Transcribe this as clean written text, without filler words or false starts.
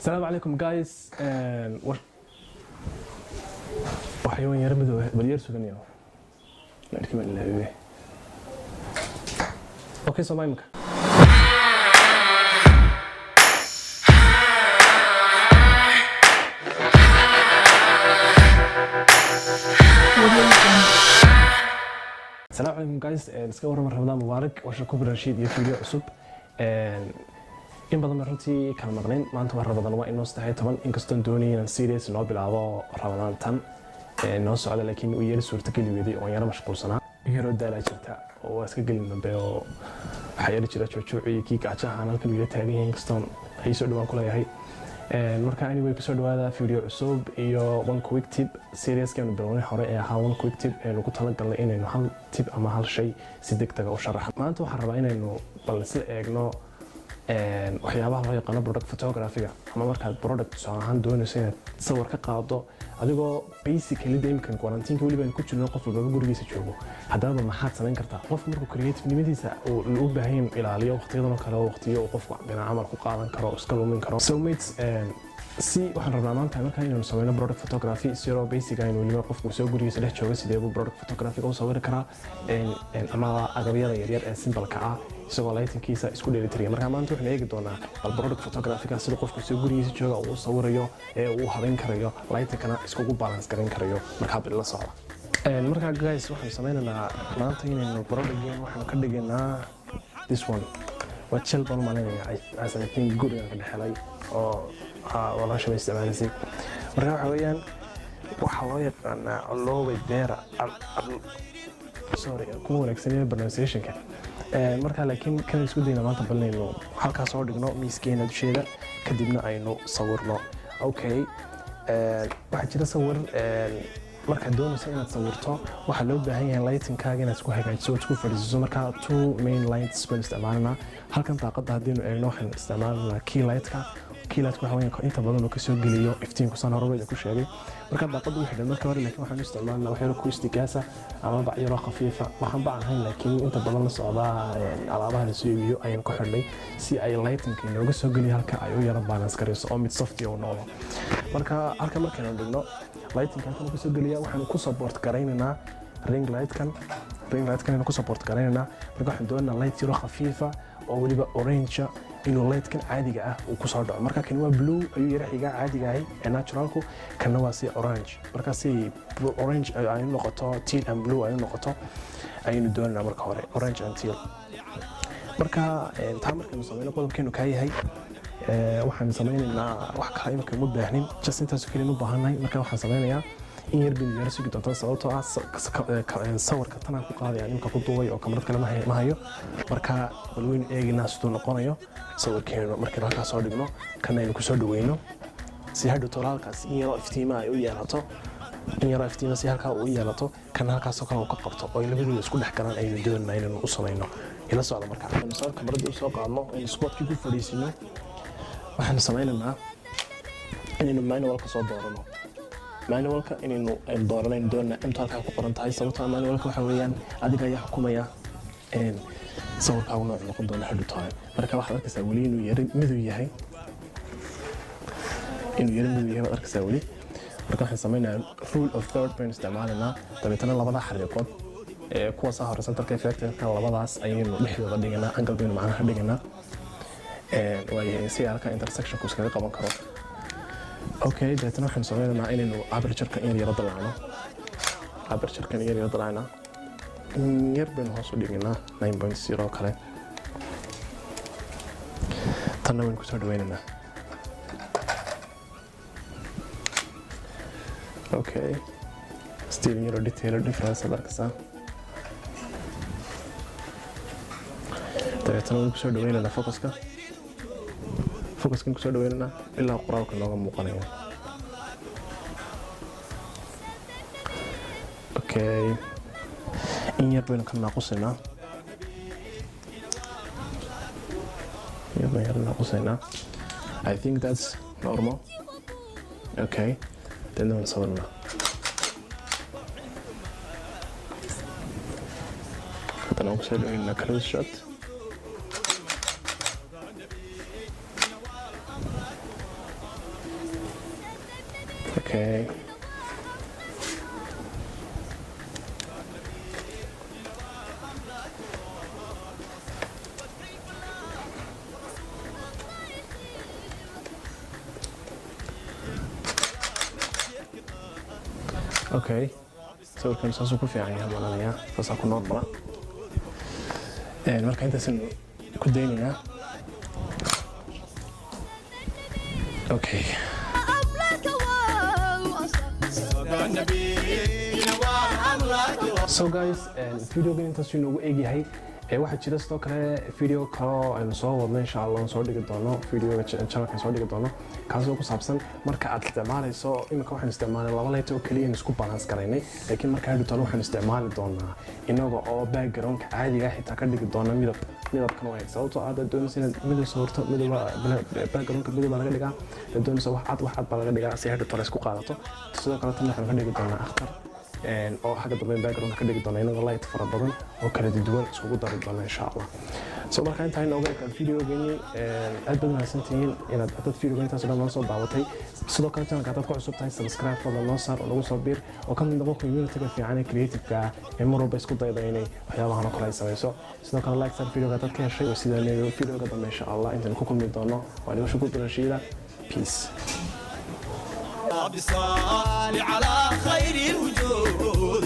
Asalaamu calaykum guys. Waxyawaan yara madow bal yar suganayo markii baan ilaabibe. Okay, soo imika. Asalaamu calaykum guys, iska warrama? Ramadaan mubaarak. Waa Shakuur Rashiid iyo video cusub. In badan baan runtii kala maqnayn. Maanta waa Ramadaan, waa inoo 13. Inkastoon doonayay inaan series noo bilaabo Ramadaan tan noo socda, laakiin uu yara suurtageli weeday oon yara mashquulsanaa. Yaroo daalaa jirta oo waa iska gelin dambe oo waxaa yara jira joojooci kii gaajahaan halkan uu ila taagan yahay, inkastoon ay soo dhawaan ku leeyahay. Marka anyway, kusoo dhawaada video cusub iyo one quick tip serieskeenu bilownay hore ee ahaa one quick tip, eenu ku talagalnay inaynu hal tip ama hal shay si degdega u sharaxno. Maanta waxaan rabaa inaynu bal isla eegno waxyaabaha loo yaqaano product photography-ga, ama markaad product tusaale ahaan doonayso inaad sawir ka qaado, adigoo basically de imkan quarantine weliba aynu ku jirno, qof walbaba gurigiisa joogo. Haddaba maxaad samayn kartaa? Qofku markuu creative-nimadiisa uu u baahan yahay inuu ilaaliyo waqtiyadan oo kale oo waqtiyo uu qofku dhinac camal ku qaadan karo oo iska lumin karo. So mates, si waxaan rabnaa maanta markaa inaynu sameyno product photography si yaroo basic ah, inuu weliba qofku soo gurigiisa dhex jooga sidee buu product photography u sawiri karaa, ama agabyada yaryar ee simple-ka ah, isagoo lightingkiisa isku dheelitiraya. Marka maanta waxaan eegi doonaa bal product photography-ga sida qofku soo gurigiisa jooga uu u sawirayo ee uu habayn karayo, lightingkana iskugu balance garan karayo. Markaa bil la socda. Markaa guys, waxaan sameynaynaa maanta inaynu productgeen waxaanu ka dhigaynaa this one. Waa gel baan u malaynaya, as I think gurigan ka dhex helay oo walaasha bay isticmaalaysay. Marka waxa weeyaan waxaa loo yaqaanaa aloe vera. Sorry, kuma wanaagsanaya pronunciationka. Marka laakiin kan isku dayna maanta bal inaynu halkaas soo dhigno miiskeena dusheeda, kadibna aynu sawirno. Okay, waxaa jira sawir markaad doonayso inaad sawirto waxaa loo baahan yahay lightingkaaga inaad isku hagaajiso oo isku fadhiisiso. Marka two main lights baan isticmaalanaa. Halkan daaqada haddiinu eegno, waxaan isticmaalanaa key lightka. Key lightka waxa weeyaan inta badan uu kasoo geliyo iftiinku, saan horeba idinku sheegay. Marka daaqadu u xidhan marka hore, laakiin waxaan u isticmaalanaa wax yaro kuistigaasa ama bac yaroo khafiifa, waxaan bac ahayn laakiin inta badan la socdaa alaabaha la soo iibiyo ayaan ku xidhnay, si ay lightingka inooga soo geliyo halka ay u yaro balance garayso oo mid soft uu noqdo. Marka halka markaynu dhigno, lightingka halkan kasoo geliya, waxaanu ku support garaynaynaa ring lightkan. Ring lightkan aynu ku support garaynaynaa. Marka waxaan doonaynaa light yaro khafiifa oo weliba orange inuu lightkan caadiga ah uu kusoo dhaco. Marka kan waa blue ayuu yara xigaa caadiga ahi ee naturalku, kanna waa si orange. Marka si orange ay u noqoto, teal and blue ay u noqoto ayaynu doonaynaa marka hore, orange and teal. Marka taa markaynu sameyno, qodobkeenu kaa yahay, waxaan sameynaynaa wax kale imika uma baahnin, just intaasoo keliya u baahannahay. Marka waxaan sameynayaa in yar bin yara sugi doonta, sababtoo ah sawirka tanaan ku qaadaya imika ku duubay oo kamarad kale ma hayo. Marka bal weynu eegaynaa siduu noqonayo sawirkeenu markaynu halkaas soo dhigno, kana aynu kusoo dhaweyno, si hadhow toolo halkaas in yaroo iftiima ay u yeelato, in yaroo iftiima si halkaa uu u yeelato, kana halkaasoo kale uu ka qabto oo ay labadooda isku dhex galaan aynu doonana inaynu u samayno. Ila socda. Marka aynu sawir kamaradii usoo qaadno, aynu spotkii ku fadhiisino, waxaanu sameynaynaa inaynu manualka soo doorano. Manualka inaynu aynu dooranaynu doonana intu halkaa ku qoran tahay, sababtoo ah manualka waxa weeyaan adiga ayaa xukumaya sawirkaagu nooc noqon doona hadhow tahay. Marka waxaad arkaysaa weli inuu yara madow yahay, inuu yara madow yahay baad arkaysaa weli. Marka waxaan sameynayaa rule of third baynu isticmaalaynaa. Dabeetana labada xariiqood ee kuwaas ah horizontalka effectka, labadaas ayaynu dhexdooda dhiganaa, angle baynu macnaha dhiganaa, waayahay, si halka intersectionku iskaga qaban karo. Okay, dabeetana waxaynu sameynaynaa inaynu aperture-ka in yar yaro dalacno. Aperture-kan yar yaro dalacnaa, in yar baynu hoos u dhigaynaa, 9.0 kale. Tanna waynu kusoo dhaweynaynaa. Okay, still yaro detail difference aad arkaysaa. Dabeetana waynu kusoo dhaweynaynaa focuska. Focuskan kusoo dhaweynaynaa ilaa qoraalka nooga muuqanayo. Okay, in yar baynu ka naaqusaynaa, yar baynu yar naaqusaynaa. I think that's normal. Okay, then waan sawirnaa. Haddana waan kusoo dhaweynaa close shot. Okay. Okay, sawirkan saasuu ku fiican yahay malanayaa, saasaa ku normala. Marka intaasaan ku daynaynaa. Okay. أملاك وأصل So guys, videogan intaasuu inoogu eegyahay. Waxaa jira sidoo kale video kale oo aynu soo wadno, insha Allah, aan soo dhigi doono videoga channelkan soo dhigi doono, kaasoo ku saabsan marka aad isticmaalayso. Imika waxaan isticmaalay laba light oo keliya isku balance garaynay, laakiin marka hadhu tolo waxaan isticmaali doonaa inaga oo backgroundka caadiga xitaa ka dhigi doona midab, midabkan u eg, sababtoo ah haddaad doonayso inaad midab sawirto, midab backgroundka midab baa laga dhigaa. Haddaad doonayso wax cad, wax cad baa laga dhigaa, si hadhu tolo isku qaadato. Sidoo kale tan waxaan ka dhigi doonaa akhtar oo xagga dambe background ka dhigi doona, inagoo light fara badan oo kala duwan iskugu dari doona, insha Allah. So marka intaa inooga ekaan videogani. Aad baad mahadsantihiin inaad dad videoga intaas oo dhan noo soo daawatay. Sidoo kale channelka haddaad ku cusub tahay, subscribe fadlan noo saar oo nagu soo biir oo ka mid noqo community-ga fiican ee creative-ka ah ee mar walba isku dayda inay waxyaabahan oo kale ay samayso. Sidoo kale like saar videoga haddaad ka heshay, oo sidaan videoga dambe, insha Allah, intaynu ku kulmi doono, waa dhigo shukur dulashiida. Peace. بصال على خير الوجود.